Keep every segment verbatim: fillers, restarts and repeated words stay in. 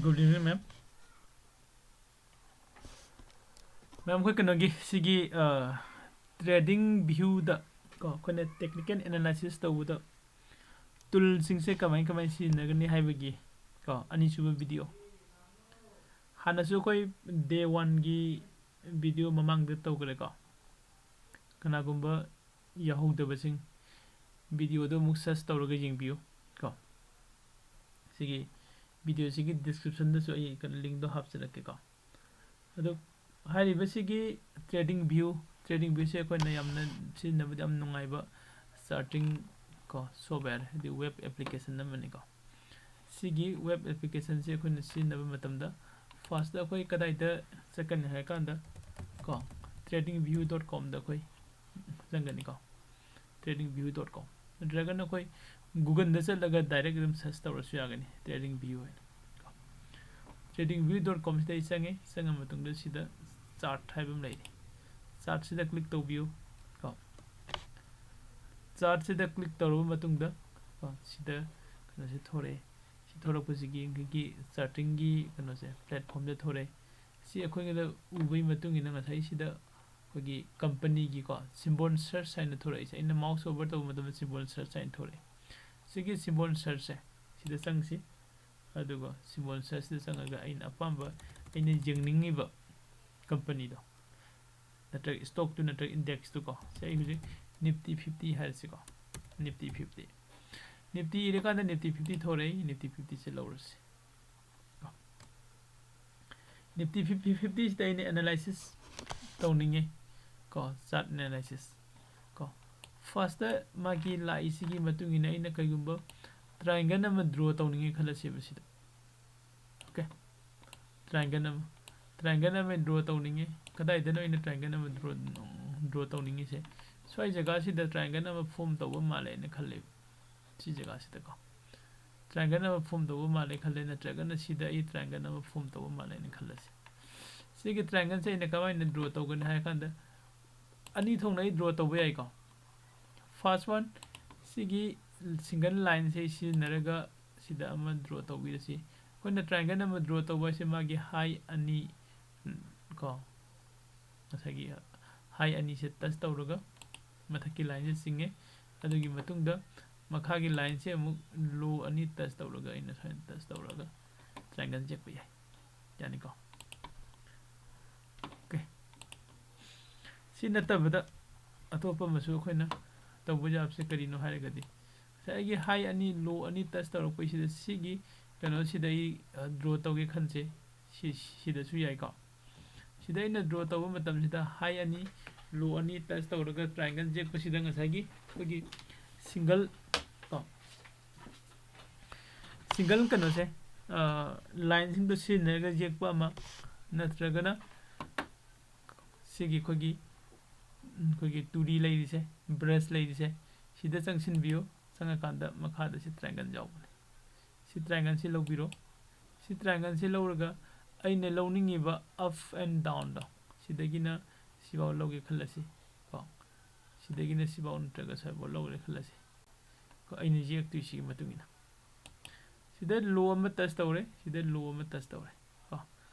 Good evening, ma'am. Ma'am, ꯑꯩꯈꯣꯏ ꯀꯩꯅꯣꯒꯤ ꯁꯤꯒꯤ, ꯑ, trading view ꯗ ꯀꯣ, ꯑꯩꯈꯣꯏꯅ technical analysis ꯇꯧꯕꯗ tool ꯁꯤꯡꯁꯦ ꯀꯃꯥꯏ ꯀꯃꯥꯏ ꯁꯤꯖꯤꯟꯅꯒꯅꯤ ꯍꯥꯏꯕꯒꯤ ꯀꯣ, ꯑꯅꯤꯁꯨꯕ video꯫ ꯍꯥꯟꯅꯁꯨ ꯑꯩꯈꯣꯏ day one ꯒꯤ video ꯃꯃꯥꯡꯗ ꯇꯧꯈ꯭ꯔꯦꯀꯣ꯫ ꯀꯅꯥꯒꯨꯝꯕ ꯌꯥꯍꯧꯗꯕꯁꯤꯡ video ꯗꯣ ꯑꯃꯨꯛ search ꯇꯧꯔꯒ ꯌꯦꯡꯕꯤꯌꯨ ꯀꯣ꯫ ꯁꯤꯒꯤ video ꯁꯤꯒꯤ description ꯗꯁꯨ ꯑꯩ ꯀꯩꯅꯣ link ꯗꯣ ꯍꯥꯞꯆꯔꯛꯀꯦꯀꯣ꯫ ꯑꯗꯨ ꯍꯥꯏꯔꯤꯕꯁꯤꯒꯤ trading view, trading view ꯁꯦ ꯑꯩꯈꯣꯏꯅ ꯌꯥꯝꯅ ꯁꯤꯖꯤꯟꯅꯕꯗ ꯌꯥꯝ ꯅꯨꯡꯉꯥꯏꯕ charting ꯀꯣ, software, ꯍꯥꯏꯗꯤ web application ꯑꯃꯅꯤꯀꯣ꯫ ꯁꯤꯒꯤ web application ꯁꯦ ꯑꯩꯈꯣꯏꯅ ꯁꯤꯖꯤꯟꯅꯕ ꯃꯇꯝꯗ first ꯇ ꯑꯩꯈꯣꯏ ꯀꯗꯥꯏꯗ ꯆꯠꯀꯅꯤ ꯍꯥꯏꯔ ꯀꯥꯟꯗ ꯀꯣ, trading view dot com ꯗ ꯑꯩꯈꯣꯏ ꯆꯪꯒꯅꯤꯀꯣ꯫ trading view dot com ꯅꯠꯇ꯭ꯔꯒꯅ ꯑꯩꯈꯣꯏ Google ꯗ ꯆꯠꯂꯒ direct ꯑꯗꯨꯝ search ꯇꯧꯔꯁꯨ ꯌꯥꯒꯅꯤ, trading view ꯍꯥꯏꯅ ꯀꯣ꯫ trading view dot com ꯁꯤꯗ ꯑꯩ ꯆꯪꯉꯦ꯫ ꯆꯪꯉ ꯃꯇꯨꯡꯗ ꯁꯤꯗ chart ꯍꯥꯏꯕ ꯑꯃ ꯂꯩꯔꯦ꯫ chart ꯁꯤꯗ click ꯇꯧꯕꯤꯌꯨ ꯀꯣ꯫ chart ꯁꯤꯗ click ꯇꯧꯔꯕ ꯃꯇꯨꯡꯗ ꯀꯣ, ꯁꯤꯗ ꯀꯩꯅꯣꯁꯦ ꯊꯣꯔꯛꯑꯦ꯫ ꯁꯤ ꯊꯣꯔꯛꯄꯁꯤꯒꯤ ꯑꯩꯈꯣꯏꯒꯤ charting ꯒꯤ ꯀꯩꯅꯣꯁꯦ platform ꯁꯦ ꯊꯣꯔꯛꯑꯦ꯫ ꯁꯤ ꯑꯩꯈꯣꯏꯅ ꯎꯕꯒꯤ ꯃꯇꯨꯡ ꯏꯟꯅ ꯉꯁꯥꯏ ꯁꯤꯗ ꯑꯩꯈꯣꯏꯒꯤ company ꯒꯤꯀꯣ symbol search ꯍꯥꯏꯅ ꯊꯣꯔꯛꯏꯁꯦ꯫ ꯑꯩꯅ mouse over ꯇꯧꯕ ꯃꯇꯝꯗ symbol search ꯍꯥꯏꯅ ꯊꯣꯔꯛꯑꯦ꯫ ꯁꯤꯒꯤ symbol search ꯁꯦ ꯁꯤꯗ ꯆꯪꯁꯤ꯫ ꯑꯗꯨꯒ symbol search ꯁꯤꯗ ꯆꯪꯉꯒ ꯑꯩꯅ ꯑꯄꯥꯝꯕ, ꯑꯩꯅ ꯌꯦꯡꯅꯤꯡꯉꯤꯕ company ꯗꯣ ꯅꯠꯇ꯭ꯔꯒ stock ꯇꯨ ꯅꯠꯇ꯭ꯔꯒ index ꯇꯨ ꯀꯣ, ꯁꯦ ꯑꯩ ꯍꯧꯖꯤꯛ Nifty fifty ꯍꯥꯏꯔꯁꯤꯀꯣ, Nifty fifty꯫ Nifty ꯏꯔꯀꯥꯟꯗ Nifty fifty ꯊꯣꯔꯛꯏ, Nifty fifty ꯁꯦ ꯂꯧꯔꯁꯤ꯫ Nifty fifty, fifty ꯁꯤꯗ ꯑꯩꯅ analysis ꯇꯧꯅꯤꯡꯉꯦ ꯀꯣ, chart analysis ꯀꯣ꯫ first ꯇ ꯃꯥꯒꯤ ꯂꯥꯛꯏꯁꯤꯒꯤ ꯃꯇꯨꯡ ꯏꯟꯅ ꯑꯩꯅ ꯀꯩꯒꯨꯝꯕ triangle ꯑꯃ draw ꯇꯧꯅꯤꯡꯉꯦ ꯈꯜꯂꯁꯦꯕ ꯁꯤꯗ꯫ okay꯫ triangle ꯑꯃ, triangle ꯑꯃ draw ꯇꯧꯅꯤꯡꯉꯤ꯫ ꯀꯗꯥꯏꯗꯅꯣ ꯑꯩꯅ triangle ꯑꯃ draw, draw ꯇꯧꯅꯤꯡꯉꯤꯁꯦ? ꯁ꯭ꯋꯥꯏ ꯖꯒꯥꯁꯤꯗ triangle ꯑꯃ form ꯇꯧꯕ ꯃꯥꯜꯂꯦ ꯍꯥꯏꯅ ꯈꯜꯂꯦꯕ꯫ ꯁꯤ ꯖꯒꯥꯁꯤꯗꯀꯣ꯫ triangle ꯑꯃ form ꯇꯧꯕ ꯃꯥꯜꯂꯦ ꯈꯜꯂꯦ, ꯅꯠꯇ꯭ꯔꯒꯅ ꯁꯤꯗ ꯑꯩ triangle ꯑꯃ form ꯇꯧꯕ ꯃꯥꯜꯂꯦ ꯍꯥꯏꯅ ꯈꯜꯂꯁꯦ꯫ ꯁꯤꯒꯤ triangle ꯁꯦ ꯑꯩꯅ ꯀꯃꯥꯏꯅ draw ꯇꯧꯒꯅꯤ ꯍꯥꯏꯔ ꯀꯥꯟꯗ, ꯑꯅꯤ ꯊꯣꯛꯅ ꯑꯩ draw ꯇꯧꯕ ꯌꯥꯏꯀꯣ꯫ first one, ꯁꯤꯒꯤ single line ꯁꯦ ꯁꯤꯖꯤꯟꯅꯔꯒ ꯁꯤꯗ ꯑꯃ draw ꯇꯧꯕꯤꯔꯁꯤ꯫ ꯑꯩꯈꯣꯏꯅ ꯇ꯭ꯔꯥꯏꯡꯒꯜ ꯑꯃ ꯗ꯭ꯔꯣ ꯇꯧꯕ ꯍꯥꯏꯁꯦ ꯃꯥꯒꯤ ꯍꯥꯏ ꯑꯅꯤ, ꯀꯣ, ꯉꯁꯥꯏꯒꯤ ꯍꯥꯏ ꯑꯅꯤꯁꯦ ꯇꯆ ꯇꯧꯔꯒ ꯃꯊꯛꯀꯤ ꯂꯥꯏꯟꯁꯦ ꯆꯤꯡꯉꯦ꯫ ꯑꯗꯨꯒꯤ ꯃꯇꯨꯡꯗ ꯃꯈꯥꯒꯤ ꯂꯥꯏꯟꯁꯦ ꯑꯃꯨꯛ ꯂꯣ ꯑꯅꯤ ꯇꯆ ꯇꯧꯔꯒ ꯑꯩꯅ ꯁꯨꯃꯥꯏꯅ ꯇꯆ ꯇꯧꯔꯒ ꯇ꯭ꯔꯥꯏꯡꯒꯜ ꯌꯦꯛꯄ ꯌꯥꯏ꯫ ꯌꯥꯅꯤꯀꯣ? ꯑꯣꯀꯦ꯫ ꯁꯤ ꯅꯠꯇꯕꯗ ꯑꯇꯣꯞꯄ ꯑꯃꯁꯨ ꯑꯩꯈꯣꯏꯅ ꯇꯧꯕ ꯌꯥꯕꯁꯦ ꯀꯔꯤꯅꯣ ꯍꯥꯏꯔꯒꯗꯤ, ꯉꯁꯥꯏꯒꯤ ꯍꯥꯏ ꯑꯅꯤ, ꯂꯣ ꯑꯅꯤ ꯇꯆ ꯇꯧꯔꯛꯄꯩꯁꯤꯗ ꯁꯤꯒꯤ ꯀꯩꯅꯣꯁꯤꯗ ꯑꯩ, ꯑ, ꯗ꯭ꯔꯣ ꯇꯧꯒꯦ ꯈꯟꯁꯦ꯫ ꯁꯤ, ꯁꯤꯗꯁꯨ ꯌꯥꯏꯀꯣ꯫ ꯁꯤꯗ ꯑꯩꯅ ꯗ꯭ꯔꯣ ꯇꯧꯕ ꯃꯇꯝꯁꯤꯗ ꯍꯥꯏ ꯑꯅꯤ, ꯂꯣ ꯑꯅꯤ ꯇꯆ ꯇꯧꯔꯒ ꯇ꯭ꯔꯥꯏꯡꯒꯜ ꯌꯦꯛꯄꯁꯤꯗ ꯉꯁꯥꯏꯒꯤ ꯑꯩꯈꯣꯏꯒꯤ ꯁꯤꯡꯒꯜ, ꯀꯣ, ꯁꯤꯡꯒꯜ ꯀꯩꯅꯣꯁꯦ, ꯑ, ꯂꯥꯏꯟꯁꯤꯡꯗꯣ ꯁꯤꯖꯤꯟꯅꯔꯒ ꯌꯦꯛꯄ ꯑꯃ, ꯅꯠꯇ꯭ꯔꯒꯅ ꯁꯤꯒꯤ ꯑꯩꯈꯣꯏꯒꯤ, ꯑꯩꯈꯣꯏꯒꯤ ꯇꯨꯔꯤ ꯂꯩꯔꯤꯁꯦ, ꯕ꯭ꯔꯁ ꯂꯩꯔꯤꯁꯦ, ꯁꯤꯗ ꯆꯪꯁꯤꯟꯕꯤꯌꯨ꯫ ꯆꯪꯉꯀꯥꯟꯗ ꯃꯈꯥꯗ ꯁꯤ ꯇ꯭ꯔꯥꯏꯡꯒꯜ ꯌꯥꯎꯕꯅꯦ꯫ ꯁꯤ ꯇ꯭ꯔꯥꯏꯡꯒꯜꯁꯤ ꯂꯧꯕꯤꯔꯣ꯫ ꯁꯤ ꯇ꯭ꯔꯥꯏꯡꯒꯜꯁꯤ ꯂꯧꯔꯒ ꯑꯩꯅ ꯂꯧꯅꯤꯡꯉꯤꯕ up and downꯗꯣ, ꯁꯤꯗꯒꯤꯅ ꯁꯤꯐꯥꯎ ꯂꯧꯒꯦ ꯈꯜꯂꯁꯤ, ꯀꯣ꯫ ꯁꯤꯗꯒꯤꯅ ꯁꯤꯐꯥꯎ ꯅꯠꯇ꯭ꯔꯒ ꯁ꯭ꯋꯥꯏꯐꯥꯎ ꯂꯧꯔꯦ ꯈꯜꯂꯁꯤ, ꯀꯣ꯫ ꯑꯩꯅ ꯌꯦꯛꯇꯣꯏꯁꯤꯒꯤ ꯃꯇꯨꯡ ꯏꯟꯅ꯫ ꯁꯤꯗ ꯂꯣ ꯑꯃ ꯇꯆ ꯇꯧꯔꯦ, ꯁꯤꯗ ꯂꯣ ꯑꯃ ꯇꯆ ꯇꯧꯔꯦ, ꯀꯣ꯫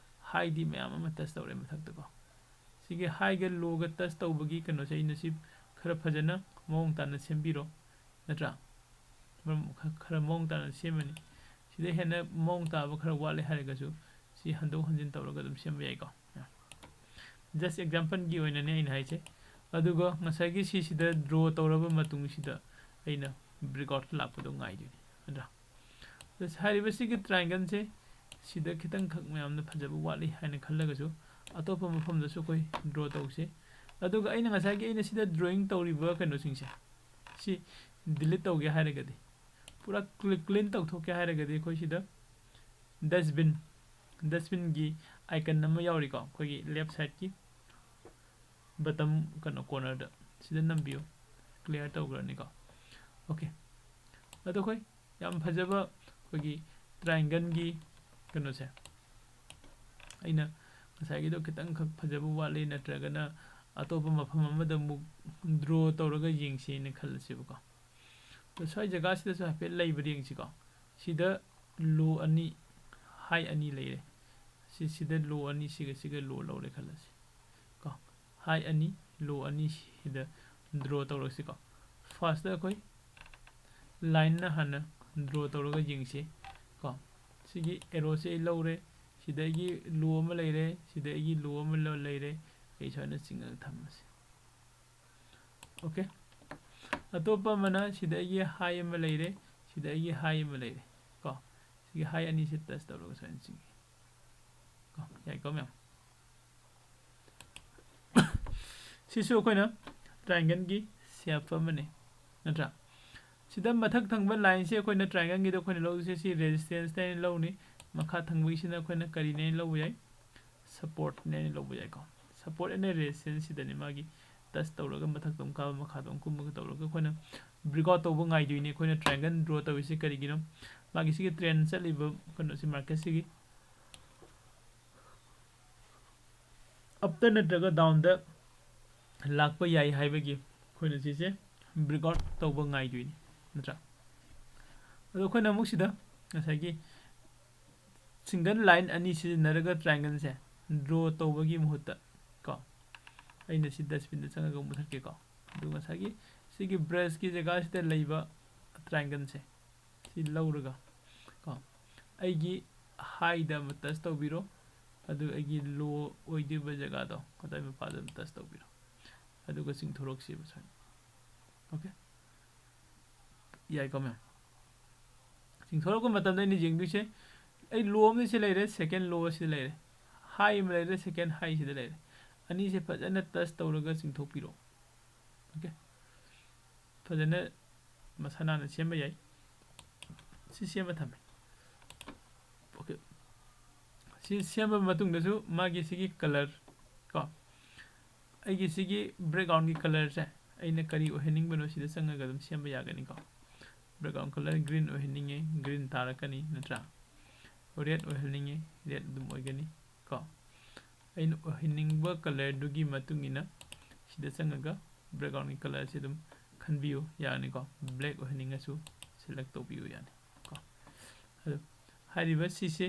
ꯍꯥꯏꯗꯤ ꯃꯌꯥꯝ ꯑꯃ ꯇꯆ ꯇꯧꯔꯦ ꯃꯊꯛꯇ, ꯀꯣ꯫ ꯁꯤꯒꯤ ꯍꯥꯏꯒ ꯂꯣꯒ ꯇꯆ ꯇꯧꯕꯒꯤ ꯀꯩꯅꯣꯁꯦ ꯑꯩꯅ ꯁꯤ ꯈꯔ ꯐꯖꯅ ꯃꯑꯣꯡ ꯇꯥꯅ ꯁꯦꯝꯕꯤꯔꯣ, ꯅꯠꯇ꯭ꯔꯥ? ꯃꯔꯝ ꯈ-, ꯈꯔ ꯃꯑꯣꯡ ꯇꯥꯅ ꯁꯦꯝꯃꯅꯤ꯫ ꯁꯤꯗ ꯍꯦꯟꯅ ꯃꯑꯣꯡ ꯇꯥꯕ ꯈꯔ ꯋꯥꯠꯂꯦ ꯍꯥꯏꯔꯒꯁꯨ ꯁꯤ ꯍꯟꯗꯣꯛ ꯍꯟꯖꯤꯟ ꯇꯧꯔꯒ ꯑꯗꯨꯝ ꯁꯦꯝꯕ ꯌꯥꯏꯀꯣ꯫ Just exampleꯒꯤ ꯑꯣꯏꯅꯅꯦ ꯑꯩꯅ ꯍꯥꯏꯁꯦ꯫ ꯑꯗꯨꯒ ꯉꯁꯥꯏꯒꯤ ꯁꯤꯁꯤꯗ ꯗ꯭ꯔꯣ ꯇꯧꯔꯕ ꯃꯇꯨꯡꯁꯤꯗ ꯑꯩꯅ breakout ꯂꯥꯛꯄꯗꯣ ꯉꯥꯏꯗꯣꯏꯅꯤ, ꯅꯠꯇ꯭ꯔꯥ? ꯑꯗ ꯍꯥꯏꯔꯤꯕꯁꯤꯒꯤ ꯇ꯭ꯔꯥꯏꯡꯒꯜꯁꯦ ꯁꯤꯗ ꯈꯤꯇꯪꯈꯛ ꯃꯌꯥꯝꯅ ꯐꯖꯕ ꯋꯥꯠꯂꯤ ꯍꯥꯏꯅ ꯈꯜꯂꯒꯁꯨ ꯑꯇꯣꯞꯄ ꯃꯐꯝꯗꯁꯨ ꯑꯩꯈꯣꯏ ꯗ꯭ꯔꯣ ꯇꯧꯁꯦ꯫ ꯑꯗꯨꯒ ꯑꯩꯅ ꯉꯁꯥꯏꯒꯤ ꯑꯩꯅ ꯁꯤꯗ drawing ꯇꯧꯔꯤꯕ ꯀꯩꯅꯣꯁꯤꯡꯁꯦ ꯁꯤ delete ꯇꯧꯒꯦ ꯍꯥꯏꯔꯒꯗꯤ, ꯄꯨꯔꯥ clean ꯇꯧꯊꯣꯛꯀꯦ ꯍꯥꯏꯔꯒꯗꯤ ꯑꯩꯈꯣꯏ ꯁꯤꯗ dustbin, dustbinꯒꯤ icon ꯑꯃ ꯌꯥꯎꯔꯤꯀꯣ, ꯑꯩꯈꯣꯏꯒꯤ left sideꯀꯤ bottom ꯀꯩꯅꯣ cornerꯗ ꯁꯤꯗ ꯅꯝꯕꯤꯌꯨ, clear ꯇꯧꯈ꯭ꯔꯅꯤꯀꯣ꯫ Okay, ꯑꯗꯣ ꯑꯩꯈꯣꯏ ꯌꯥꯝ ꯐꯖꯕ ꯑꯩꯈꯣꯏꯒꯤ triangleꯒꯤ ꯀꯩꯅꯣꯁꯦ ꯑꯩꯅ ꯉꯁꯥꯏꯒꯤꯗꯣ ꯈꯤꯇꯪꯈꯛ ꯐꯖꯕ ꯋꯥꯠꯂꯤ, ꯅꯠꯇ꯭ꯔꯒꯅ ꯑꯇꯣꯞꯄ ꯃꯐꯝ ꯑꯃꯗ ꯑꯃꯨꯛ ꯗ꯭ꯔꯣ ꯇꯧꯔꯒ ꯌꯦꯡꯁꯦꯅ ꯈꯜꯂꯁꯦꯕꯀꯣ꯫ ꯑꯗꯣ ꯁ꯭ꯋꯥꯏ ꯖꯒꯥꯁꯤꯗꯁꯨ ꯍꯥꯏꯐꯦꯠ ꯂꯩꯕ꯭ꯔꯥ ꯌꯦꯡꯁꯤꯀꯣ꯫ ꯁꯤꯗ ꯂꯣ ꯑꯅꯤ, ꯍꯥꯏ ꯑꯅꯤ ꯂꯩꯔꯦ꯫ ꯁꯤꯁꯤꯗ ꯂꯣ ꯑꯅꯤ, ꯁꯤꯒ ꯁꯤꯒ ꯂꯣ ꯂꯧꯔꯦ ꯈꯜꯂꯁꯤ ꯀꯣ꯫ ꯍꯥꯏ ꯑꯅꯤ, ꯂꯣ ꯑꯅꯤ ꯁꯤꯗ ꯗ꯭ꯔꯣ ꯇꯧꯔꯁꯤꯀꯣ꯫ ꯐꯥꯔꯁꯇ ꯑꯩꯈꯣꯏ ꯂꯥꯏꯟꯅ ꯍꯥꯟꯅ ꯗ꯭ꯔꯣ ꯇꯧꯔꯒ ꯌꯦꯡꯁꯤ ꯀꯣ꯫ ꯁꯤꯒꯤ ꯑꯦꯔꯣꯁꯦ ꯑꯩ ꯂꯧꯔꯦ꯫ ꯁꯤꯗ ꯑꯩꯒꯤ ꯂꯣ ꯑꯃ ꯂꯩꯔꯦ꯫ ꯁꯤꯗ ꯑꯩꯒꯤ ꯂꯣ ꯑꯃ ꯂ-, ꯂꯩꯔꯦ꯫ ꯑꯩ ꯁꯨꯃꯥꯏꯅ ꯆꯤꯡꯉꯒ ꯊꯝꯃꯁꯤ꯫ ꯑꯣꯀꯦ꯫ ꯑꯇꯣꯞꯄ ꯑꯃꯅ ꯁꯤꯗ ꯑꯩꯒꯤ ꯍꯥꯏ ꯑꯃ ꯂꯩꯔꯦ꯫ ꯁꯤꯗ ꯑꯩꯒꯤ ꯍꯥꯏ ꯑꯃ ꯂꯩꯔꯦ ꯀꯣ꯫ ꯁꯤꯒꯤ ꯍꯥꯏ ꯑꯅꯤꯁꯦ ꯇꯆ ꯇꯧꯔꯒ ꯁꯨꯃꯥꯏꯅ ꯆꯤꯡꯉꯤ ꯀꯣ꯫ ꯌꯥꯏꯀꯣ ꯃꯌꯥꯝ? ꯁꯤꯁꯨ ꯑꯩꯈꯣꯏꯅ ꯇ꯭ꯔꯥꯏꯡꯒꯜꯒꯤ ꯁꯦꯞ ꯑꯃꯅꯤ, ꯅꯠꯇ꯭ꯔꯥ? ꯁꯤꯗ ꯃꯊꯛ ꯊꯪꯕ ꯂꯥꯏꯟꯁꯦ ꯑꯩꯈꯣꯏꯅ ꯇ꯭ꯔꯥꯏꯡꯒꯜꯒꯤꯗ ꯑꯩꯈꯣꯏꯅ ꯂꯧꯗꯣꯏꯁꯦ ꯁꯤ ꯔꯦꯖꯤꯁꯇꯦꯟꯁꯅꯦ ꯍꯥꯏꯅ ꯂꯧꯅꯤ꯫ ꯃꯈꯥ ꯊꯪꯕꯒꯤꯁꯤꯅ ꯑꯩꯈꯣꯏꯅ ꯀꯔꯤꯅꯦ ꯍꯥꯏꯅ ꯂꯧꯕ ꯌꯥꯏ? ꯁꯞꯄꯣꯔꯠꯅꯦ ꯍꯥꯏꯅ ꯂꯧꯕ ꯌꯥꯏꯀꯣ꯫ ꯁꯞꯄꯣꯔꯠ ꯑꯦꯟ ꯔꯦꯖꯤꯁꯇꯦꯟꯁ ꯁꯤꯗꯅꯤ ꯃꯥꯒꯤ ꯇꯆ ꯇꯧꯔꯒ ꯃꯊꯛꯇ ꯑꯃꯨꯛ ꯀꯥꯕ, ꯃꯈꯥꯗ ꯑꯃꯨꯛ ꯀꯨꯝꯕꯒ ꯇꯧꯔꯒ ꯑꯩꯈꯣꯏꯅ ꯕ꯭ꯔꯦꯛ ꯑꯥꯎꯠ ꯇꯧꯕ ꯉꯥꯏꯗꯣꯏꯅꯤ꯫ ꯑꯩꯈꯣꯏꯅ ꯇ꯭ꯔꯥꯏꯡꯒꯜ ꯗ꯭ꯔꯣ ꯇꯧꯔꯤꯁꯦ ꯀꯔꯤꯒꯤꯅꯣ? ꯃꯥꯒꯤ ꯁꯤꯒꯤ ꯇ꯭ꯔꯦꯟ ꯆꯠꯂꯤꯕ ꯀꯩꯅꯣꯁꯤ, ꯃꯥꯔꯀꯦꯠꯁꯤꯒꯤ ꯑꯞꯇ ꯅꯠꯇ꯭ꯔꯒ ꯗꯥꯎꯟꯗ ꯂꯥꯛꯄ ꯌꯥꯏ ꯍꯥꯏꯕꯒꯤ ꯑꯩꯈꯣꯏꯅ ꯁꯤꯁꯦ ꯕ꯭ꯔꯦꯛ ꯑꯥꯎꯠ ꯇꯧꯕ ꯉꯥꯏꯗꯣꯏꯅꯤ, ꯅꯠꯇ꯭ꯔꯥ? ꯑꯗꯣ ꯑꯩꯈꯣꯏꯅ ꯑꯃꯨꯛ ꯁꯤꯗ ꯉꯁꯥꯏꯒꯤ ꯁꯤꯡꯒꯜ ꯂꯥꯏꯟ ꯑꯅꯤ ꯁꯤꯖꯤꯟꯅꯔꯒ ꯇ꯭ꯔꯥꯏꯡꯒꯜꯁꯦ ꯗ꯭ꯔꯣ ꯇꯧꯕꯒꯤ ꯃꯍꯨꯠꯇ ꯀꯣ, ꯑꯩꯅ ꯁꯤ ꯗꯁꯕꯤꯟꯗ ꯆꯪꯉꯒ ꯑꯃꯨꯛ ꯃꯨꯊꯠꯀꯦꯀꯣ꯫ ꯑꯗꯨ ꯉꯁꯥꯏꯒꯤ ꯁꯤꯒꯤ ꯕ꯭ꯔꯁꯀꯤ ꯖꯒꯥꯁꯤꯗ ꯂꯩꯕ ꯇ꯭ꯔꯥꯏꯡꯒꯜꯁꯦ ꯁꯤ ꯂꯧꯔꯒ ꯀꯣ, ꯑꯩꯒꯤ ꯍꯥꯏꯗ ꯑꯃ ꯇꯆ ꯇꯧꯕꯤꯔꯣ, ꯑꯗꯨ ꯑꯩꯒꯤ ꯂꯣ ꯑꯣꯏꯗꯣꯏꯕ ꯖꯒꯥꯗꯣ ꯑꯗꯨꯋꯥꯏ ꯃꯄꯥꯗ ꯑꯗꯨꯝ ꯇꯆ ꯇꯧꯕꯤꯔꯣ, ꯑꯗꯨꯒ ꯆꯤꯡꯊꯣꯔꯛꯁꯦꯕ ꯁꯨꯃꯥꯏꯅ꯫ ꯑꯣꯀꯦ, ꯌꯥꯏꯀꯣ ꯃꯌꯥꯝ? ꯆꯤꯡꯊꯣꯔꯛꯄ ꯃꯇꯝꯗ ꯑꯩꯅ ꯌꯦꯡꯗꯣꯏꯁꯦ, ꯑꯩ ꯂꯣ ꯑꯃꯗꯤ ꯁꯤ ꯂꯩꯔꯦ, ꯁꯦꯀꯦꯟ ꯂꯣ ꯑꯁꯤꯗ ꯂꯩꯔꯦ, ꯍꯥꯏ ꯑꯃ ꯂꯩꯔꯦ, ꯁꯦꯀꯦꯟ ꯍꯥꯏꯁꯤꯗ ꯂꯩꯔꯦ꯫ ꯑꯅꯤꯁꯦ ꯐꯖꯅ ꯇꯆ ꯇꯧꯔꯒ ꯆꯤꯡꯊꯣꯛꯄꯤꯔꯣ꯫ ꯑꯣꯀꯦ, ꯐꯖꯅ ꯃꯁꯥ ꯅꯥꯟꯅ ꯁꯦꯝꯕ ꯌꯥꯏ꯫ ꯁꯤ ꯁꯦꯝꯕ ꯊꯝꯃꯦ꯫ ꯑꯣꯀꯦ, ꯁꯤ ꯁꯦꯝꯕ ꯃꯇꯨꯡꯗꯁꯨ ꯃꯥꯒꯤ ꯁꯤꯒꯤ ꯀꯂꯔ ꯀꯣ, ꯑꯩꯒꯤ ꯁꯤꯒꯤ ꯕꯦꯛꯒ꯭ꯔꯥꯎꯟꯒꯤ ꯀꯂꯔꯁꯦ ꯑꯩꯅ ꯀꯔꯤ ꯑꯣꯏꯍꯟꯅꯤꯡꯕꯅꯣ ꯁꯤꯗ ꯆꯪꯉꯒ ꯑꯗꯨꯝ ꯁꯦꯝꯕ ꯌꯥꯒꯅꯤꯀꯣ꯫ ꯕꯦꯛꯒ꯭ꯔꯥꯎꯟ ꯀꯂꯔ ꯒ꯭ꯔꯤꯟ ꯑꯣꯏꯍꯟꯅꯤꯡꯉꯦ, ꯒ꯭ꯔꯤꯟ ꯇꯥꯔꯛꯀꯅꯤ, ꯅꯠꯇ꯭ꯔꯥ? ꯔꯦꯗ ꯑꯣꯏꯍꯟꯅꯤꯡꯉꯦ, ꯔꯦꯗ ꯑꯗꯨꯝ ꯑꯣꯏꯒꯅꯤ ꯀꯣ꯫ ꯑꯩꯅ ꯑꯣꯏꯍꯟꯅꯤꯡꯕ ꯀꯂꯔꯗꯨꯒꯤ ꯃꯇꯨꯡ ꯏꯟꯅ ꯁꯤꯗ ꯆꯪꯉꯒ ꯕꯦꯛꯒ꯭ꯔꯥꯎꯟꯒꯤ ꯀꯂꯔꯁꯦ ꯑꯗꯨꯝ ꯈꯟꯕꯤꯌꯨ ꯌꯥꯅꯤꯀꯣ꯫ ꯕ꯭ꯂꯦꯛ ꯑꯣꯏꯍꯟꯅꯤꯡꯉꯁꯨ ꯁꯦꯂꯦꯛ ꯇꯧꯕꯤꯌꯨ ꯌꯥꯅꯤ ꯀꯣ꯫ ꯑꯗꯣ ꯍꯥꯏꯔꯤꯕ ꯁꯤꯁꯦ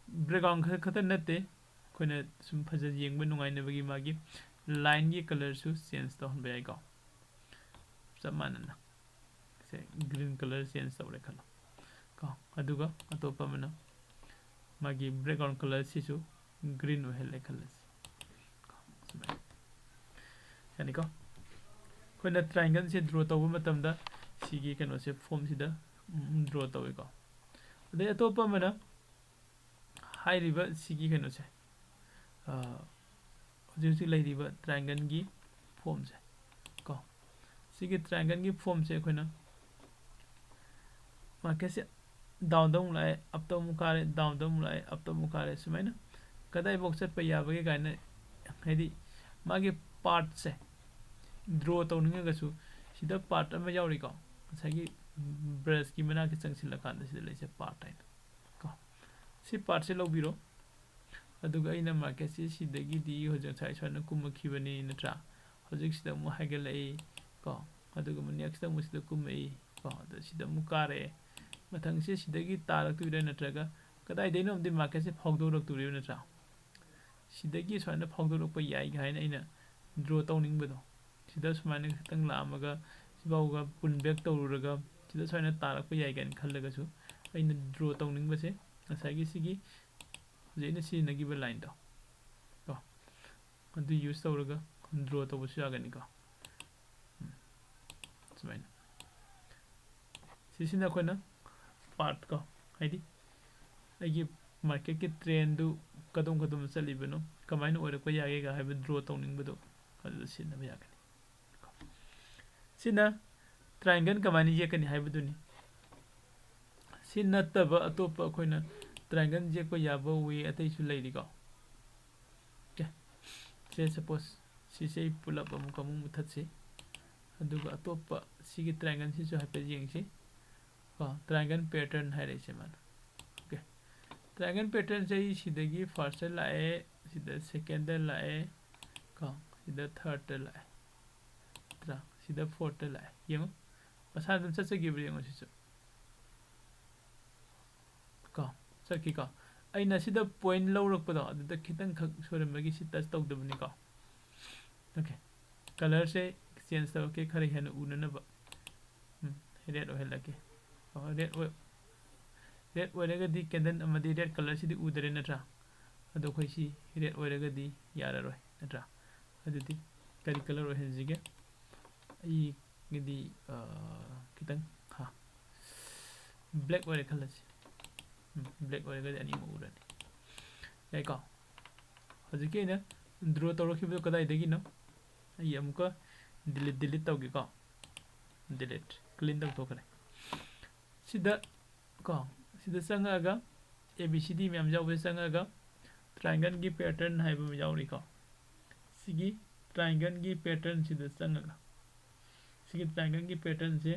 ꯕꯦꯛꯒ꯭ꯔꯥꯎꯟ ꯈꯛꯇ ꯅꯠꯇꯦ, ꯑꯩꯈꯣꯏꯅ ꯁꯨꯝ ꯐꯖ ꯌꯦꯡꯕ ꯅꯨꯡꯉꯥꯏꯅꯕꯒꯤ ꯃꯥꯒꯤ ꯂꯥꯏꯟꯒꯤ ꯀꯂꯔꯁꯨ ꯆꯦꯟꯖ ꯇꯧꯍꯟꯕ ꯌꯥꯏꯀꯣ꯫ ꯆꯞ ꯃꯥꯟꯅꯅ ꯁꯦ ꯒ꯭ꯔꯤꯟ ꯀꯂꯔ ꯆꯦꯟꯖ ꯇꯧꯔꯦ ꯈꯜꯂꯣ ꯀꯣ꯫ ꯑꯗꯨꯒ ꯑꯇꯣꯞꯄ ꯑꯃꯅ ꯃꯥꯒꯤ ꯕꯦꯛꯒ꯭ꯔꯥꯎꯟ ꯀꯂꯔꯁꯤꯁꯨ ꯒ꯭ꯔꯤꯟ ꯑꯣꯏꯍꯜꯂꯦ ꯈꯜꯂꯁꯤ꯫ ꯁꯨꯃꯥꯏꯅ꯫ ꯌꯥꯅꯤꯀꯣ? ꯑꯩꯈꯣꯏꯅ ꯇ꯭ꯔꯥꯏꯡꯒꯜꯁꯦ ꯗ꯭ꯔꯣ ꯇꯧꯕ ꯃꯇꯝꯗ ꯁꯤꯒꯤ ꯀꯩꯅꯣꯁꯦ ꯐꯣꯝꯁꯤꯗ ꯗ꯭ꯔꯣ ꯇꯧꯋꯤꯀꯣ꯫ ꯑꯗꯩ ꯑꯇꯣꯞꯄ ꯑꯃꯅ ꯍꯥꯏꯔꯤꯕ ꯁꯤꯒꯤ ꯀꯩꯅꯣꯁꯦ, ꯑ, ꯍꯧꯖꯤꯛ ꯍꯧꯖꯤꯛ ꯂꯩꯔꯤꯕ ꯇ꯭ꯔꯥꯏꯡꯒꯜꯒꯤ ꯐꯣꯝꯁꯦ ꯀꯣ, ꯁꯤꯒꯤ ꯇ꯭ꯔꯥꯏꯡꯒꯜꯒꯤ ꯐꯣꯝꯁꯦ ꯑꯩꯈꯣꯏꯅ ꯃꯥꯔꯀꯦꯠꯁꯦ ꯗꯥꯎꯟꯗ ꯑꯃꯨꯛ ꯂꯥꯛꯑꯦ, ꯑꯞꯇ ꯑꯃꯨꯛ ꯀꯥꯔꯦ, ꯗꯥꯎꯟꯗ ꯑꯃꯨꯛ ꯂꯥꯛꯑꯦ, ꯑꯞꯇ ꯑꯃꯨꯛ ꯀꯥꯔꯦ, ꯁꯨꯃꯥꯏꯅ ꯀꯗꯥꯏꯐꯥꯎ ꯆꯠꯄ ꯌꯥꯕꯒꯦ ꯀꯥꯏꯅ, ꯍꯥꯏꯗꯤ ꯃꯥꯒꯤ ꯄꯥꯔꯠꯁꯦ ꯗ꯭ꯔꯣ ꯇꯧꯅꯤꯡꯉꯒꯁꯨ ꯁꯤꯗ ꯄꯥꯔꯠ ꯑꯃ ꯌꯥꯎꯔꯤꯀꯣ, ꯉꯁꯥꯏꯒꯤ ꯕ꯭ꯔꯁꯀꯤ ꯃꯅꯥꯛꯇ ꯆꯪꯁꯤꯜꯂꯀꯥꯟꯗ ꯁꯤꯗ ꯂꯩꯁꯦ ꯄꯥꯔꯠ ꯍꯥꯏꯅ ꯀꯣ, ꯁꯤ ꯄꯥꯔꯠꯁꯦ ꯂꯧꯕꯤꯔꯣ꯫ ꯑꯗꯨꯒ ꯑꯩꯅ ꯃꯥꯔꯀꯦꯠꯁꯤ ꯁꯤꯗꯒꯤꯗꯤ ꯍꯧꯖꯤꯛ ꯉꯁꯥꯏ ꯁꯨꯃꯥꯏꯅ ꯀꯨꯝꯃꯛꯈꯤꯕꯅꯤ ꯅꯠꯇ꯭ꯔꯥ? ꯍꯧꯖꯤꯛꯁꯤꯗ ꯑꯃꯨꯛ ꯍꯥꯏꯒꯠꯂꯛꯏ ꯀꯣ, ꯑꯗꯨꯒ ꯑꯃꯨꯛ ꯅꯦꯛꯁꯇ ꯑꯃꯨꯛ ꯁꯤꯗ ꯀꯨꯝꯃꯛꯏ ꯀꯣ, ꯑꯗ ꯁꯤꯗ ꯑꯃꯨꯛ ꯀꯥꯔꯛꯑꯦ꯫ ꯃꯊꯪꯁꯦ ꯁꯤꯗꯒꯤ ꯇꯥꯔꯛꯇꯣꯏꯔꯥ ꯅꯠꯇ꯭ꯔꯒ ꯀꯗꯥꯏꯗꯩꯅꯣ ꯑꯃꯗꯤ ꯃꯥꯔꯀꯦꯠꯁꯦ ꯐꯥꯎꯗꯣꯔꯛꯇꯣꯔꯤꯕ ꯅꯠꯇ꯭ꯔꯥ? ꯁꯤꯗꯒꯤ ꯁꯨꯃꯥꯏꯅ ꯐꯥꯎꯗꯣꯔꯛꯄ ꯌꯥꯏ ꯍꯥꯏꯅ ꯑꯩꯅ ꯗ꯭ꯔꯣ ꯇꯧꯅꯤꯡꯕꯗꯣ, ꯁꯤꯗ ꯁꯨꯃꯥꯏꯅ ꯈꯤꯇꯪ ꯂꯥꯛꯑꯝꯃꯒ ꯁꯤꯐꯥꯎꯒ ꯄꯨꯜ ꯕꯦꯛ ꯇꯧꯔꯨꯔꯒ ꯁꯤꯗ ꯁꯨꯃꯥꯏꯅ ꯇꯥꯔꯛꯄ ꯌꯥꯏ ꯀꯥꯏꯅ ꯈꯜꯂꯒꯁꯨ ꯑꯩꯅ ꯗ꯭ꯔꯣ ꯇꯧꯅꯤꯡꯕꯁꯦ ꯉꯁꯥꯏꯒꯤ ꯁꯤꯒꯤ ꯍꯧꯖꯤꯛ ꯑꯩꯅ ꯁꯤꯖꯤꯟꯅꯈꯤꯕ ꯂꯥꯏꯟꯗꯣ ꯀꯣ, ꯑꯗꯨ ꯌꯨꯁ ꯇꯧꯔꯒ ꯗ꯭ꯔꯣ ꯇꯧꯕꯁꯨ ꯌꯥꯒꯅꯤꯀꯣ꯫ ꯎꯝ, ꯁꯨꯃꯥꯏꯅ ꯁꯤꯁꯤꯅ ꯑꯩꯈꯣꯏꯅ ꯄꯥꯔꯠ ꯀꯣ, ꯍꯥꯏꯗꯤ ꯑꯩꯒꯤ ꯃꯥꯔꯀꯦꯠꯀꯤ ꯇ꯭ꯔꯦꯟꯗꯨ ꯀꯗꯣꯝ ꯀꯗꯣꯝꯗ ꯆꯠꯂꯤꯕꯅꯣ, ꯀꯃꯥꯏꯅ ꯑꯣꯏꯔꯛꯄ ꯌꯥꯒꯦꯒ ꯍꯥꯏꯕ ꯗ꯭ꯔꯣ ꯇꯧꯅꯤꯡꯕꯗꯣ ꯑꯗꯨꯗ ꯁꯤꯖꯤꯟꯅꯕ ꯌꯥꯒꯅꯤ꯫ ꯁꯤꯅ ꯇ꯭ꯔꯥꯏꯡꯒꯜ ꯀꯃꯥꯏꯅ ꯌꯦꯛꯀꯅꯤ ꯍꯥꯏꯕꯗꯨꯅꯤ꯫ ꯁꯤ ꯅꯠꯇꯕ ꯑꯇꯣꯞꯄ ꯑꯩꯈꯣꯏꯅ ꯇ꯭ꯔꯥꯏꯡꯒꯜ ꯌꯦꯛꯄ ꯌꯥꯕ ꯋꯦ ꯑꯇꯩꯁꯨ ꯂꯩꯔꯤꯀꯣ꯫ ꯑꯣꯀꯦ, ꯁꯦ ꯁꯄꯣꯁ ꯁꯤꯁꯦ ꯑꯩ ꯄꯨꯂꯞ ꯑꯃꯨꯛ ꯑꯃꯨꯛ ꯃꯨꯊꯠꯁꯤ, ꯑꯗꯨꯒ ꯑꯇꯣꯞꯄ ꯁꯤꯒꯤ ꯇ꯭ꯔꯥꯏꯡꯒꯜꯁꯤꯁꯨ ꯍꯥꯏꯐꯦꯠ ꯌꯦꯡꯁꯤ ꯀꯣ꯫ ꯇ꯭ꯔꯥꯏꯡꯒꯜ ꯄꯦꯇꯔꯟ ꯍꯥꯏꯔꯛꯏꯁꯦ ꯃꯥꯅ꯫ ꯑꯣꯀꯦ, ꯇ꯭ꯔꯥꯏꯡꯒꯜ ꯄꯦꯇꯔꯟꯁꯦ ꯑꯩ ꯁꯤꯗꯒꯤ ꯐꯥꯔꯁꯇ ꯂꯥꯛꯑꯦ, ꯁꯤꯗ ꯁꯦꯀꯦꯟꯗ ꯂꯥꯛꯑꯦ ꯀꯣ, ꯁꯤꯗ ꯊꯥꯔꯗꯇ ꯂꯥꯛꯑꯦ, ꯅꯠꯇ꯭ꯔꯥ? ꯁꯤꯗ ꯐꯣꯔꯠꯇ ꯂꯥꯛꯑꯦ꯫ ꯌꯦꯡꯉꯣ, ꯃꯁꯥꯅ ꯑꯗꯨꯝ ꯆꯠꯆꯈꯤꯕ꯭ꯔꯥ ꯌꯦꯡꯉꯣ ꯁꯤꯁꯨ ꯀꯣ, ꯆꯠꯈꯤꯀꯣ꯫ ꯑꯩꯅ ꯁꯤꯗ ꯄꯣꯏꯟ ꯂꯧꯔꯛꯄꯗꯣ ꯑꯗꯨꯗ ꯈꯤꯇꯪꯈꯛ ꯁꯣꯏꯔꯝꯕꯒꯤ ꯁꯤ ꯇꯆ ꯇꯧꯗꯕꯅꯤꯀꯣ꯫ ꯑꯣꯀꯦ, ꯀꯂꯔꯁꯦ ꯆꯦꯟꯖ ꯇꯧꯔꯛꯀꯦ ꯈꯔ ꯍꯦꯟꯅ ꯎꯅꯅꯕ꯫ ꯎꯝ, ꯔꯦꯗ ꯑꯣꯏꯍꯜꯂꯛꯀꯦ꯫ ꯔꯦꯗ ꯑꯣꯏ ꯔꯦꯗ ꯑꯣꯏꯔꯒꯗꯤ ꯀꯦꯟꯗꯜ ꯑꯃꯗꯤ ꯔꯦꯗ ꯀꯂꯔꯁꯤꯗꯤ ꯎꯗꯔꯦ ꯅꯠꯇ꯭ꯔꯥ? ꯑꯗꯣ ꯑꯩꯈꯣꯏ ꯁꯤ ꯔꯦꯗ ꯑꯣꯏꯔꯒꯗꯤ ꯌꯥꯔꯔꯣꯏ ꯅꯠꯇ꯭ꯔꯥ? ꯑꯗꯨꯗꯤ ꯀꯔꯤ ꯀꯂꯔ ꯑꯣꯏꯍꯟꯁꯤꯒꯦ? ꯑꯩꯒꯤꯗꯤ ꯈꯤꯇꯪ ꯍꯥ ꯕ꯭ꯂꯦꯛ ꯑꯣꯏꯔꯦ ꯈꯜꯂꯁꯤ꯫ ꯎꯝ, ꯕ꯭ꯂꯦꯛ ꯑꯣꯏꯔꯒꯗꯤ ꯑꯅꯤꯃꯛ ꯎꯔꯅꯤ꯫ ꯌꯥꯏꯀꯣ? ꯍꯧꯖꯤꯛꯀꯤ ꯑꯩꯅ ꯗ꯭ꯔꯣ ꯇꯧꯔꯛꯈꯤꯕꯗꯣ ꯀꯗꯥꯏꯗꯒꯤꯅꯣ? ꯑꯩ ꯑꯃꯨꯛꯀ ꯗꯤꯂꯤꯠ ꯗꯤꯂꯤꯠ ꯇꯧꯒꯦꯀꯣ꯫ ꯗꯤꯂꯤꯠ ꯀ꯭ꯂꯤꯟ ꯇꯧꯊꯣꯛꯈ꯭ꯔꯦ꯫ ꯁꯤꯗ ꯀꯣ ꯁꯤꯗ ꯆꯪꯉꯛꯑꯒ ꯑꯦ ꯕꯤ ꯁꯤ ꯗꯤ ꯃꯌꯥꯝ ꯌꯥꯎꯕꯁꯦ ꯆꯪꯉꯛꯑꯒ ꯇ꯭ꯔꯥꯏꯡꯒꯜꯒꯤ ꯄꯦꯇꯔꯟ ꯍꯥꯏꯕ ꯑꯃ ꯌꯥꯎꯔꯤꯀꯣ꯫ ꯁꯤꯒꯤ ꯇ꯭ꯔꯥꯏꯡꯒꯜꯒꯤ ꯄꯦꯇꯔꯟꯁꯤꯗ ꯆꯪꯉꯒ ꯁꯤꯒꯤ ꯇ꯭ꯔꯥꯏꯡꯒꯜꯒꯤ ꯄꯦꯇꯔꯟꯁꯦ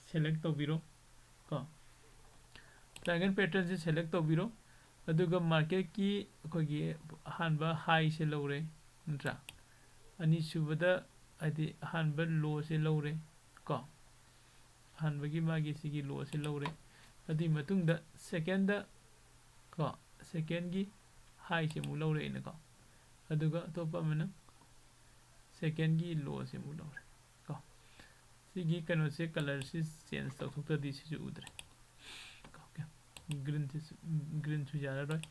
ꯁꯦꯂꯦꯛ ꯇꯧꯕꯤꯔꯣ ꯀꯣ꯫ ꯇ꯭ꯔꯥꯏꯡꯒꯜ ꯄꯦꯇꯔꯟꯁꯦ ꯁꯦꯂꯦꯛ ꯇꯧꯕꯤꯔꯣ꯫ ꯑꯗꯨꯒ ꯃꯥꯔꯀꯦꯠꯀꯤ ꯑꯩꯈꯣꯏꯒꯤ ꯑꯍꯥꯟꯕ ꯍꯥꯏꯁꯦ ꯂꯧꯔꯦ ꯅꯠꯇ꯭ꯔꯥ? ꯑꯅꯤꯁꯨꯕꯗ ꯍꯥꯏꯗꯤ ꯑꯍꯥꯟꯕ ꯂꯣꯁꯦ ꯂꯧꯔꯦ ꯀꯣ꯫ ꯑꯍꯥꯟꯕꯒꯤ ꯃꯥꯒꯤ ꯁꯤꯒꯤ ꯂꯣꯁꯦ ꯂꯧꯔꯦ꯫ ꯑꯗꯨꯒꯤ ꯃꯇꯨꯡꯗ ꯁꯦꯀꯦꯟꯗ ꯀꯣ ꯁꯦꯀꯦꯟꯒꯤ ꯍꯥꯏꯁꯦ ꯑꯃꯨꯛ ꯂꯧꯔꯦ ꯑꯩꯅꯀꯣ꯫ ꯑꯗꯨꯒ ꯑꯇꯣꯞꯄ ꯑꯃꯅ ꯁꯦꯀꯦꯟꯒꯤ ꯂꯣꯁꯦ ꯑꯃꯨꯛ ꯂꯧꯔꯦ ꯀꯣ꯫ ꯁꯤꯒꯤ ꯀꯩꯅꯣꯁꯦ ꯀꯂꯔꯁꯤ ꯆꯦꯟꯖ ꯇꯧꯊꯣꯛꯇ꯭ꯔꯗꯤ ꯁꯤꯁꯨ ꯎꯗ꯭ꯔꯦ꯫ ꯑꯣꯀꯦ, ꯒ꯭ꯔꯤꯟꯁꯤꯁꯨ ꯒ꯭ꯔꯤꯟꯁꯨ ꯌꯥꯔꯔꯣꯏ꯫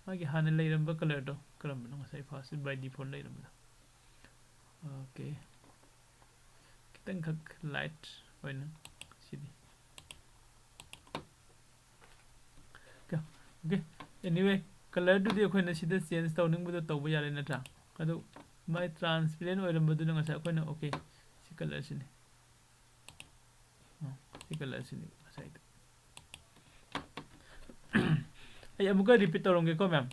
ꯃꯥꯒꯤ ꯍꯥꯟꯅ ꯂꯩꯔꯝꯕ ꯀꯂꯔꯗꯣ ꯀꯔꯝꯕꯅꯣ? ꯉꯁꯥꯏ ꯐꯥꯔꯁ ꯕꯥꯏ ꯗꯤꯐꯣꯜꯠ ꯂꯩꯔꯝꯕꯗꯣ꯫ ꯑꯣꯀꯦ, ꯈꯤꯇꯪꯈꯛ ꯂꯥꯏꯠ ꯑꯣꯏꯅ ꯁꯤꯗꯤ꯫ ꯑꯣꯀꯦ, ꯑꯣꯀꯦ, ꯑꯦꯅꯤꯋꯦ, ꯀꯂꯔꯗꯨꯗꯤ ꯑꯩꯈꯣꯏꯅ ꯁꯤꯗ ꯆꯦꯟꯖ ꯇꯧꯅꯤꯡꯕꯗꯣ ꯇꯧꯕ ꯌꯥꯔꯦ ꯅꯠꯇ꯭ꯔꯥ? ꯑꯗꯨ ꯃꯥꯏ ꯇ꯭ꯔꯥꯟꯁꯄꯦꯔꯦꯟ ꯑꯣꯏꯔꯝꯕꯗꯨꯅ ꯉꯁꯥꯏ ꯑꯩꯈꯣꯏꯅ ꯑꯣꯀꯦ ꯁꯤ ꯀꯂꯔꯁꯤꯅꯤ꯫ ꯑ, ꯁꯤ ꯀꯂꯔꯁꯤꯅꯤ ꯉꯁꯥꯏꯗꯣ꯫ ꯑꯩ ꯑꯃꯨꯛꯀ ꯔꯤꯄꯤꯠ ꯇꯧꯔꯝꯒꯦꯀꯣ ꯃꯌꯥꯝ꯫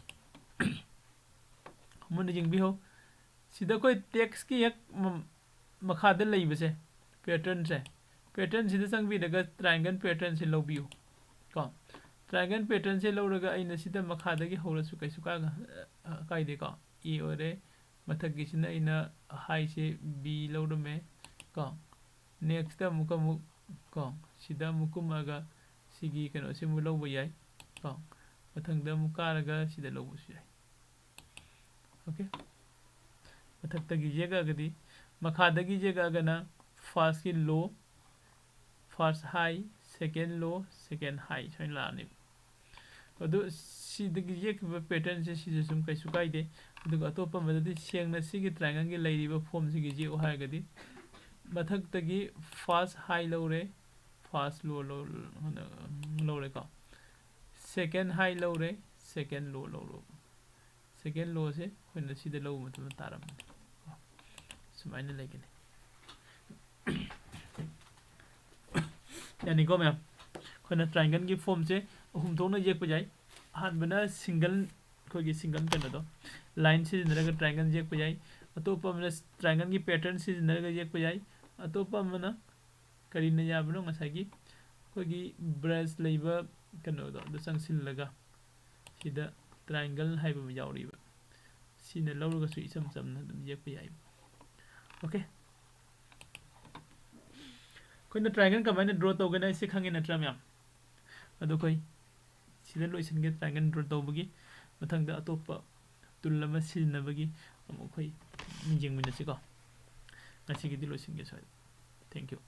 ꯃꯨꯟꯅ ꯌꯦꯡꯕꯤꯍꯧ꯫ ꯁꯤꯗ ꯑꯩꯈꯣꯏ ꯇꯦꯛꯁꯀꯤ ꯍꯦꯛ ꯃ-, ꯃꯈꯥꯗ ꯂꯩꯕꯁꯦ, ꯄꯦꯇꯔꯟꯁꯦ, ꯄꯦꯇꯔꯟꯁꯤꯗ ꯆꯪꯕꯤꯔꯒ ꯇ꯭ꯔꯥꯏꯡꯒꯜ ꯄꯦꯇꯔꯟꯁꯦ ꯂꯧꯕꯤꯌꯨ ꯀꯣ꯫ ꯇ꯭ꯔꯥꯏꯡꯒꯜ ꯄꯦꯇꯔꯟꯁꯦ ꯂꯧꯔꯒ ꯑꯩꯅ ꯁꯤꯗ ꯃꯈꯥꯗꯒꯤ ꯍꯧꯔꯁꯨ ꯀꯩꯁꯨ ꯀꯥ-, ꯑ, ꯀꯥꯏꯗꯦꯀꯣ꯫ ꯑꯦ ꯑꯣꯏꯔꯦ꯫ ꯃꯊꯛꯀꯤꯁꯤꯅ ꯑꯩꯅ ꯍꯥꯏꯁꯦ ꯕꯤ ꯂꯧꯔꯝꯃꯦ ꯀꯣ꯫ ꯅꯦꯛꯁꯇ ꯑꯃꯨꯛꯀ ꯑꯃꯨꯛ ꯀꯣ ꯁꯤꯗ ꯑꯃꯨꯛ ꯀꯨꯝꯃꯛꯑꯒ ꯁꯤꯒꯤ ꯀꯩꯅꯣꯁꯤ ꯑꯃꯨꯛ ꯂꯧꯕ ꯌꯥꯏ ꯀꯣ꯫ ꯃꯊꯪꯗ ꯑꯃꯨꯛ ꯀꯥꯔꯒ ꯁꯤꯗ ꯂꯧꯕꯁꯨ ꯌꯥꯏ꯫ ꯑꯣꯀꯦ, ꯃꯊꯛꯇꯒꯤ ꯌꯦꯛꯑꯒꯗꯤ, ꯃꯈꯥꯗꯒꯤ ꯌꯦꯛꯑꯒꯅ first ꯀꯤ low, first high, second low, second high ꯁꯨꯃꯥꯏꯅ ꯂꯥꯛꯑꯅꯦꯕ꯫ ꯑꯗꯨ ꯁꯤꯗꯒꯤ ꯌꯦꯛꯈꯤꯕ pattern ꯁꯦ ꯁꯤꯁꯨ ꯁꯨꯝ ꯀꯩꯁꯨ ꯀꯥꯏꯗꯦ꯫ ꯑꯗꯨꯒ ꯑꯇꯣꯞꯄ ꯑꯃꯗꯗꯤ ꯁꯦꯡꯅ ꯁꯤꯒꯤ triangle ꯒꯤ ꯂꯩꯔꯤꯕ form ꯁꯤꯒꯤ ꯌꯦꯛꯎ ꯍꯥꯏꯔꯒꯗꯤ, ꯃꯊꯛꯇꯒꯤ first high ꯂꯧꯔꯦ, first low ꯂꯧ-, ꯂꯧꯔꯦꯀꯣ, second high ꯂꯧꯔꯦ, second low ꯂꯧꯔꯣ꯫ Second low ꯁꯦ ꯑꯩꯈꯣꯏꯅ ꯁꯤꯗ ꯂꯧꯕ ꯃꯇꯝꯗ ꯇꯥꯔꯝꯕꯅꯤ꯫ ꯁꯨꯃꯥꯏꯅ ꯂꯩꯒꯅꯤ꯫ ꯌꯥꯅꯤꯀꯣ ꯃꯌꯥꯝ? ꯑꯩꯈꯣꯏꯅ triangle ꯒꯤ form ꯁꯦ ꯑꯍꯨꯝ ꯊꯣꯛꯅ ꯌꯦꯛꯄ ꯌꯥꯏ꯫ ꯑꯍꯥꯟꯕꯅ single, ꯑꯩꯈꯣꯏꯒꯤ single ꯀꯩꯅꯣꯗꯣ, line ꯁꯤꯖꯤꯟꯅꯔꯒ triangle ꯌꯦꯛꯄ ꯌꯥꯏ꯫ ꯑꯇꯣꯞꯄ ꯑꯃꯅ triangle ꯒꯤ pattern ꯁꯤꯖꯤꯟꯅꯔꯒ ꯌꯦꯛꯄ ꯌꯥꯏ꯫ ꯑꯇꯣꯞꯄ ꯑꯃꯅ ꯀꯔꯤꯅ ꯌꯥꯕꯅꯣ? ꯉꯁꯥꯏꯒꯤ ꯑꯩꯈꯣꯏꯒꯤ brush ꯂꯩꯕ ꯀꯩꯅꯣꯗꯣ ꯑꯗꯨ ꯆꯪꯁꯤꯜꯂꯒ ꯁꯤꯗ triangle ꯍꯥꯏꯕ ꯑꯃ ꯌꯥꯎꯔꯤꯕ, ꯁꯤꯅ ꯂꯧꯔꯒꯁꯨ ꯏꯆꯝ ꯆꯝꯅ ꯑꯗꯨꯝ ꯌꯦꯛꯄ ꯌꯥꯏꯕ꯫ ꯑꯣꯀꯦ, ꯑꯩꯈꯣꯏꯅ triangle ꯀꯃꯥꯏꯅ draw ꯇꯧꯒꯅꯤ ꯍꯥꯏꯁꯦ ꯈꯪꯉꯦ ꯅꯠꯇ꯭ꯔꯥ ꯃꯌꯥꯝ? ꯑꯗꯣ ꯑꯩꯈꯣꯏ ꯁꯤꯗ ꯂꯣꯏꯁꯤꯟꯒꯦ triangle draw ꯇꯧꯕꯒꯤ꯫ ꯃꯊꯪꯗ ꯑꯇꯣꯞꯄ tool ꯑꯃ ꯁꯤꯖꯤꯟꯅꯕꯒꯤ ꯑꯃꯨꯛ ꯑꯩꯈꯣꯏ ꯌꯦꯡꯃꯤꯟꯅꯁꯤꯀꯣ꯫ ꯉꯁꯤꯒꯤꯗꯤ ꯂꯣꯏꯁꯤꯟꯒꯦ ꯁ꯭ꯋꯥꯏꯗ꯫ Thank you꯫